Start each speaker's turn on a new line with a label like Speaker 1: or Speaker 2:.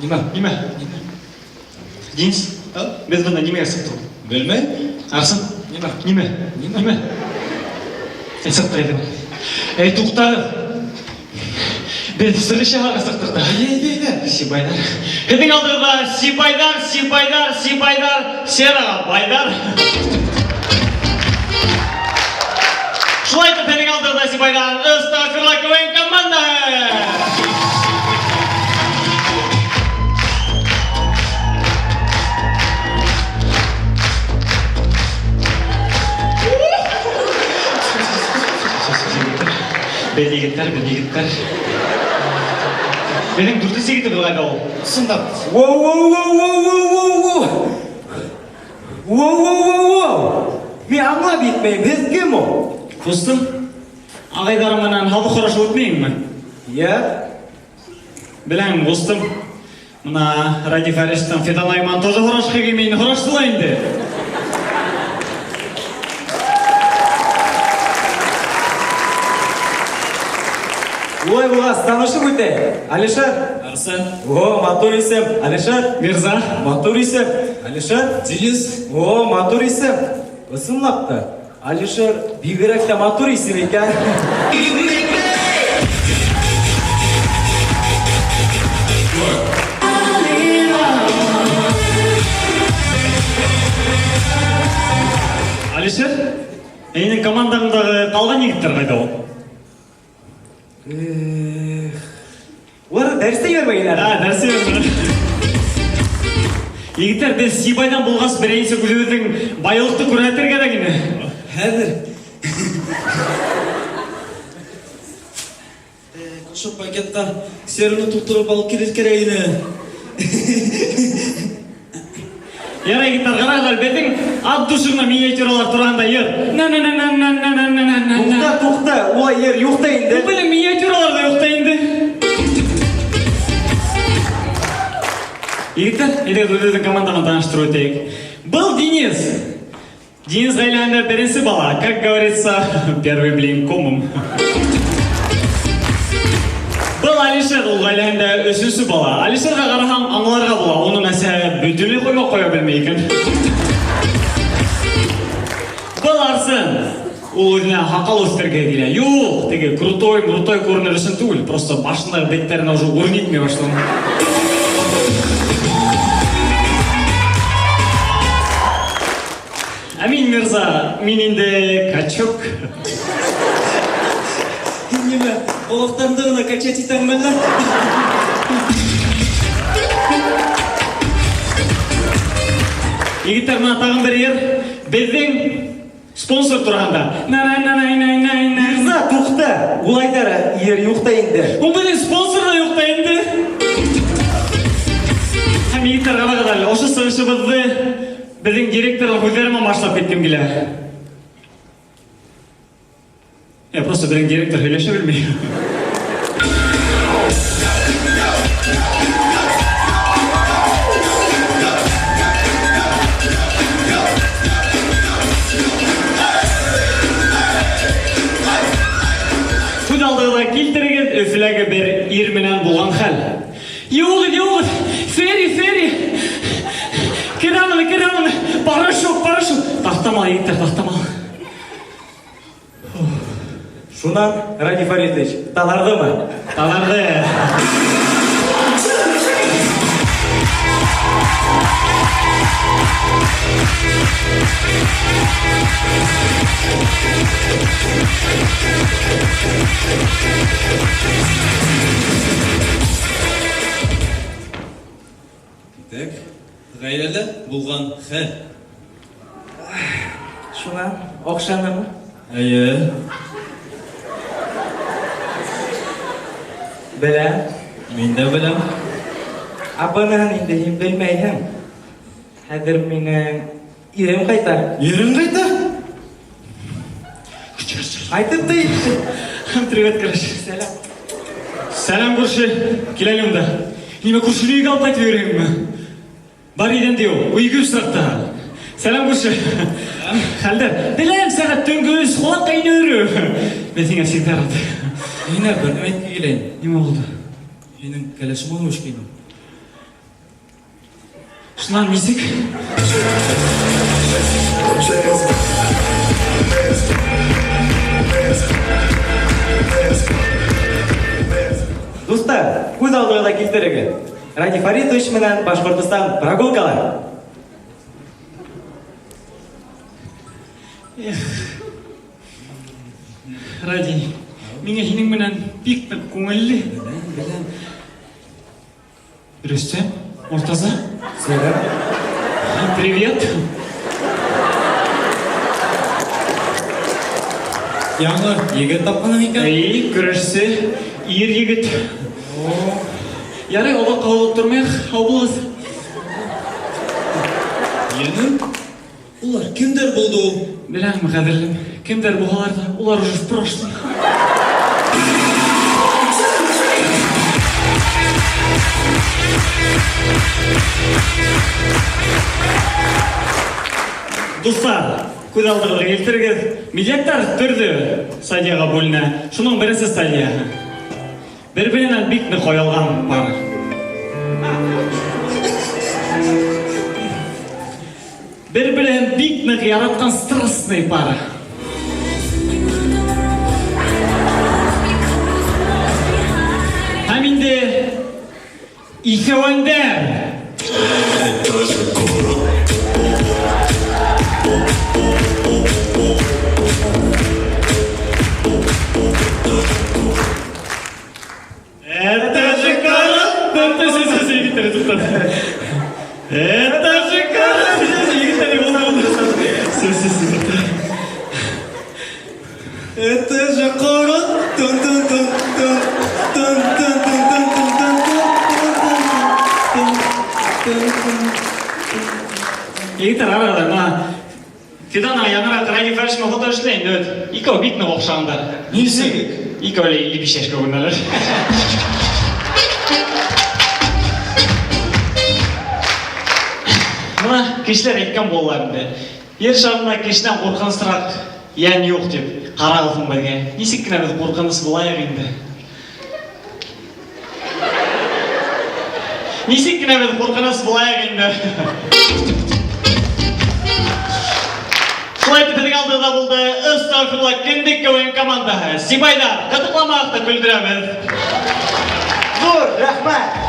Speaker 1: Нимә?
Speaker 2: Нимә? Денис, беҙ бында нимәгә сыҡтыҡ?
Speaker 1: Белмәйем.
Speaker 2: Арсен,
Speaker 1: Нимә?
Speaker 2: нимә?
Speaker 1: Нимә?
Speaker 2: Нимә? Эй, сыҡтыҡ әйҙә. Эй, туҡтағыҙ. Беҙ сығыш яһарға сыҡтыҡ та.
Speaker 1: Әйҙә, әйҙә, әйҙә.
Speaker 2: Сибайҙар. Һеҙҙең алдығыҙҙа Сибайҙар, Сибайҙар, Сибайҙар, Сераға байҙар. Шулай итеп, һеҙҙең алдығыҙҙа Сибайҙар, Астағфирулла КВН командаһы. Беҙ егеттәр, беҙ егеттәр. Беҙҙең дүртенсе егетебеҙ ҡайҙа ул?
Speaker 1: Ысынлап.
Speaker 3: Воу, воу, воу, воу, воу, воу, воу. Воу, воу, воу, воу. Мин аңлап етмәйем, һеҙ кем ул?
Speaker 2: Ҡустым, ағайҙарың менән һаулыҡ һорашып үтмәйеңме?
Speaker 3: Йә.
Speaker 2: Беләм, ҡустым. Мына Радий Фаришевтың Фидан Айман тоже һорашҡы килмәй, һорашты ла инде.
Speaker 3: Улай булғас, танышып үтәйек. Алишер.
Speaker 1: Арсен.
Speaker 3: О, матур исем. Алишер.
Speaker 2: Мирза.
Speaker 3: Матур исем. Алишер.
Speaker 1: Денис.
Speaker 3: О, матур исем. Ысынлап та. Алишер бигерәк тә матур исем икән.
Speaker 2: Алишер, һинең командаңдағы ҡалған егеттәр ҡайҙа ул?
Speaker 3: Эх. Улар дәрестә йөрөмәгәндәр.
Speaker 2: А, дәрестә йөрөмәгәндәр. Егеттәр, беҙ Сибайҙан булғас, беренсе үҙебеҙҙең байлыҡты күрһәтергә кәрәк ине.
Speaker 1: Хәҙер. Ошо пакетҡа серуны тултырып алып килер кәрәк ине.
Speaker 2: Ярай, егеттәр, ҡарағыҙ әле, беҙҙең от души ғына миниатюралар тураһында йыр. На-на-на-на-на-на-на-на-на.
Speaker 3: Туҡта, туҡта, улай йыр юҡ та инде.
Speaker 2: Ул беҙҙең миниатюралар ҙа юҡ та инде. Егеттәр, әйҙәгеҙ үҙебеҙҙең команданы таныштырып үтәйек. Был Денис. Денис ғаиләһендә беренсе бала, как говорится, первый блин комом. Был Алишер, ул ғаиләһендә өсөнсө бала. Алишерға ҡараһаң, аңларға була, уның әсәһе бөтөнләй ҡоймаҡ ҡоя белмәй икән. Был Арсен, ул үҙенә һаҡал үҫтерергә килә. Юҡ, теге крутой, крутой күренер өсөн түгел, просто башындағы биттәренә уже урын етмәй башланы. Ә мин, Мирза, мин инде качок.
Speaker 1: Һин нимә, балыҡтарыңды ғына качать итәңме әллә?
Speaker 2: Егеттәр, мына тағын бер йыр. Беҙҙең спонсор тураһында. На-на-на-на-на-на-на.
Speaker 3: Мирза, туҡта. Улайҙар йыр юҡ та инде.
Speaker 2: Ул беҙҙең спонсор ҙа юҡ та инде. Һәм егеттәр, ҡарағыҙ әле, ошо сығышыбыҙҙы беҙҙең директорҙың һүҙҙәре менән башлап киткем килә. Я просто беҙҙең директор һөйләшә белмәй. Күҙ алдығыҙға килтерегеҙ, Өфөләге бер ир менән булған хәл. Юғыҙ, юғыҙ, Фери, Фери. Керә быны, керә быны. Порошок, порошок. Таҫтамал, егеттәр, таҫтамал.
Speaker 3: Шунан, Радий Фаритович, таҙарҙымы?
Speaker 2: Таҙарҙы.
Speaker 1: Китек, ғаиләлә булған хәл.
Speaker 3: Шунан, оҡшанымы?
Speaker 1: Эйе.
Speaker 3: Беләм.
Speaker 1: Мин дә беләм.
Speaker 3: Ә быныһын инде һин белмәйһең. Хәҙер минең ирем ҡайта.
Speaker 1: Ирең ҡайта?
Speaker 3: Ҡайтып та етте.
Speaker 2: Привет, короче.
Speaker 3: Сәләм.
Speaker 2: Сәләм, күрше. Кил әле унда. Нимә, күршене өйгә алып ҡайтып йөрөйһөңмө? Бар иҙән тиеү, өйгә осраҡта. Сәләм, күрше. Хәлдәр. Беләм, сәғәт төнгө өс, ҡолаҡҡа инә йөрөү. Мин һиңә всегда рад.
Speaker 1: Һиңә бер нәмә әйткем килә.
Speaker 2: Нимә булды?
Speaker 1: Һинең кәләшең булмыш инде.
Speaker 2: Шуннан нисек?
Speaker 3: Дуслар, күз алдыгызга килтерегез. Ради Фаритович менән Башкортостан прогулкалар.
Speaker 2: Эх. Ради, миңа һинең менән бик нык күңелле.
Speaker 1: Беләм, беләм.
Speaker 2: Рөстәм, Мортаза.
Speaker 3: Сәлам.
Speaker 2: Привет.
Speaker 1: Яңы егет тапканың икән.
Speaker 2: Әй, көрәшче, ир егет. Ярый, озак калып тормыйк, һау булыгыз.
Speaker 1: Янем, улар кемдәр булды ул?
Speaker 2: Беләм, кадерлем, кемдәр булалар да, улар уже в прошлом. Дуслар, күз алдыгызга килтерегез, милләтләр төрле стадиягә бүленә. Шуның беренче стадиясе. Бер-береннән бик нык оялган пар. Бер-берен бик нык яраткан страстный пар. Һәм инде икәвәндәр. Это же корот! Егетләр, туктат. Это же корот! Егетләр, булды, булды. Все, все, все.
Speaker 1: Это же корот! Тун тун тун тун тун тун тун тун тун тун тун тун тун.
Speaker 2: Егетләр, арада, менә Фидана яңарак Ради Фәршина фото эшләй инде, өт. Икәү бик нык охшагандар.
Speaker 1: Ничек?
Speaker 2: Икәү әле 55 яшькә күренәләр. Менә кешеләр әйткән булалар инде. Ер шарында кешедән куркынычрак йән юк дип. Карагыз соң безгә. Ничек кенә без куркыныч булаек инде. Ничек кенә без куркыныч булаек инде. Шулай итеп безнең алдыда булды Астагфирулла Кендек КВН командаһы. Сибайда кытыкламак та көлдерәбез.
Speaker 3: Зур рәхмәт!